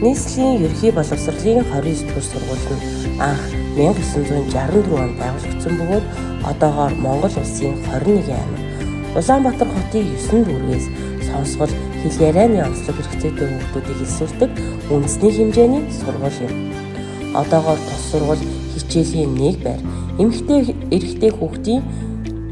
Нийслэлийн ерөнхий боловсролын 29 дугаар сургууль нь анх 1964 онд байгуулагдсан бөгөөд одоогоор Монгол улсын 21 аймаг Улаанбаатар хотын 9 дүүргээс сонсгол, хэл ярианы онцлог хэрэгцээтэй хүүхдүүдийг элсүүлдэг үндэсний хэмжээний сургууль юм. Одоогоор тус сургууль хичээлийн нэг байр, эмэгтэй эрэгтэй хүүхдийн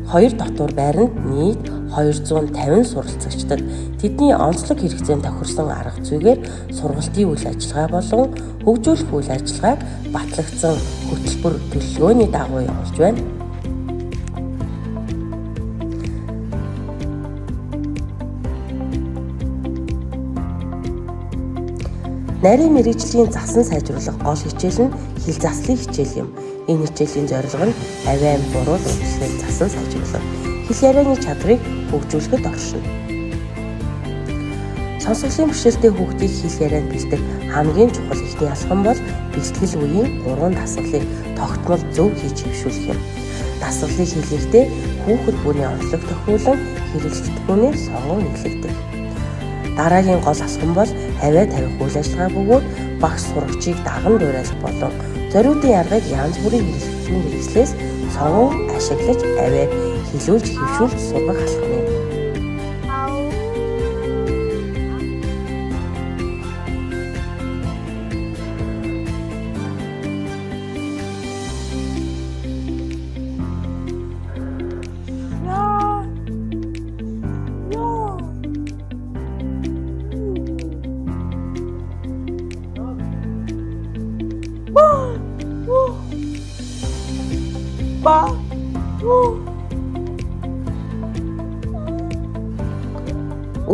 хоёр дотуур байранд нийт 250 суралцагчдад тэдний онцлог хэрэгцээнд тохирсон арга зүйгээр сургалтын үйл ажиллагаа болон хөгжүүлэх үйл ажиллагааг батлагдсан хөтөлбөр төлөвлөгөөний дагуу явуулж байна. Нарийн мэргэжлийн засан сайжруулах гол хичээл нь хэл заслын хичээл юм. Энэ хичээлийн зорилго нь авиан буруу дуудлагыг засан сайжруулах, хэл ярианы чадварыг хөгжүүлэхэд оршино. Сонсголын бэрхшээлтэй хүүхдийг хэл ярианд бэлдэх хамгийн чухал эхний алхам бол бэлтгэл үеийн 3 дасгалыг тогтмол зөв хийж хэвшүүлэх юм. Дасгалыг хийлгэхдээ хүүхэд бүрийн онцлог тохируулан хэрэглэгдэхүүнээ сонгон илгэдэг. Дараагийн гол алхам бол авиа тавих үйл ажиллагаа бөгөөд багш сурагчийг даган дуурайлах болон зориудын аргыг янз бүрийн хэрэгслээс сонгон ашиглаж авиаг хэлүүлж хэвшүүлж сургах алхам юм.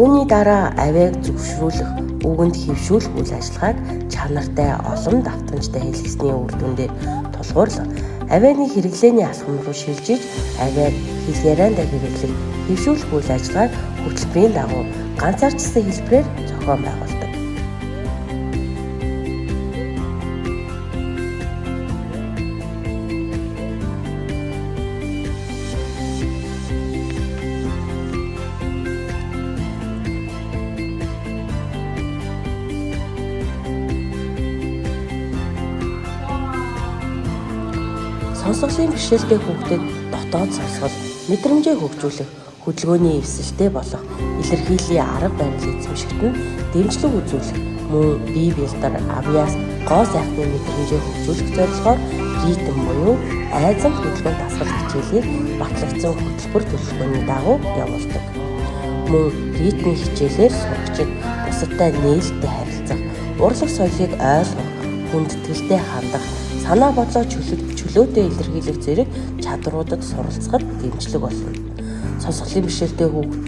Үүний дараа авиаг зөвшрүүлэх, үгэнд хэвшүүлэх үйл ажиллагааг чанартай олон давтамжтай хэлгэсний үр дүн дээр тулгуурлан авианы хэрэглээний алхам руу шилжиж авиаг хэл яриандаа хэрэглэх, хэвшүүлэх үйл ажиллагааг хөтөлбөрийн дагуу ганцаарчсан хэлбэрээр зохион байгуулдаг. Сонсголын бэрхшээлтэй хүүхдэд дотоод сонсгол, мэдрэмжээ хөгжүүлэх, хөдөлгөөний эвсэлтэй болох, илэрхийллийн арга барил эзэмшихэд нь дэмжлэг үзүүлэх, мөн бие бэлдэр, авьяас, гоо сайхны мэдрэмжээ хөгжүүлэх зорилгоор ритм буюу айзан хөдөлгөөн дасгал хичээлийг батлагдсан хөтөлбөр төлөвлөгөөний дагуу явуулдаг. Мөн ритмийн хичээлээр сурагчид бусадтай нээлттэй харилцах, урлаг соёлыг ойлгох, хүндэтгэлтэй хандах, санаа бодлоо чөлөөтэй илэрхийлэх зэрэг чадруудад суралцахад дэмжлэг болно. Сонсголын бэрхшээлтэй хүүхэд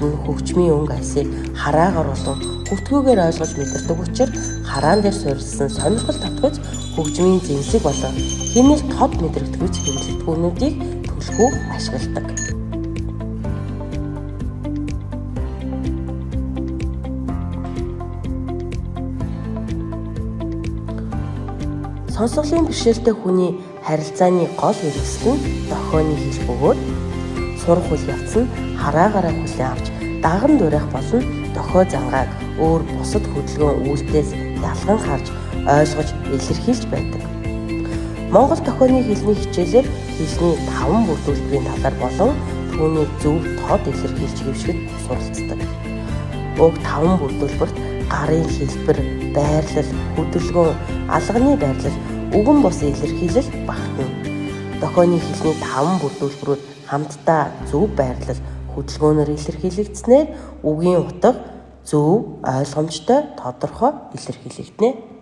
нь хөгжмийн өнгө аясыг хараагаар болон хөвтгүүгээр ойлгож мэдэрдэг учраас хараан дээр суурилсан сонирхол татгүйц хөгжмийн зэмсэг болон хэмнэл тод мэдрэгдгүйц хэрэглэгдэхүүнүүдийг түлхүү ашигладаг. Сонсголын бэрхшээлтэй хүний харилцааны гол хэрэгсэл нь дохионы хэл бөгөөд сурах үйл явц нь хараагаараа хүлээн авч даган дуурайх болон дохио зангааг өөр бусад хөдөлгөөн үйлдэлээс ялган харж ойлгож илэрхийлж байдаг. Монгол дохионы хэлний хичээлээр хэлний 5 бүрдүүлбэрийн талаар болон түүнийг зөв тод илэрхийлж хэвшихэд суралцдаг. Уг 5 бүрдүүлбэрт гарын хэлбэр, байрлал, хөдөлгөөн, алганы байрлал, үгэн бус илэрхийлэл багтана. Дохионы хэлний 5 бүрдүүлбэрүүд хамтдаа зөв байрлал, хөдөлгөөнөөр илэрхийлэгдсэнээр үгийн утга зөв, ойлгомжтой, тодорхой илэрхийлэгдэнэ.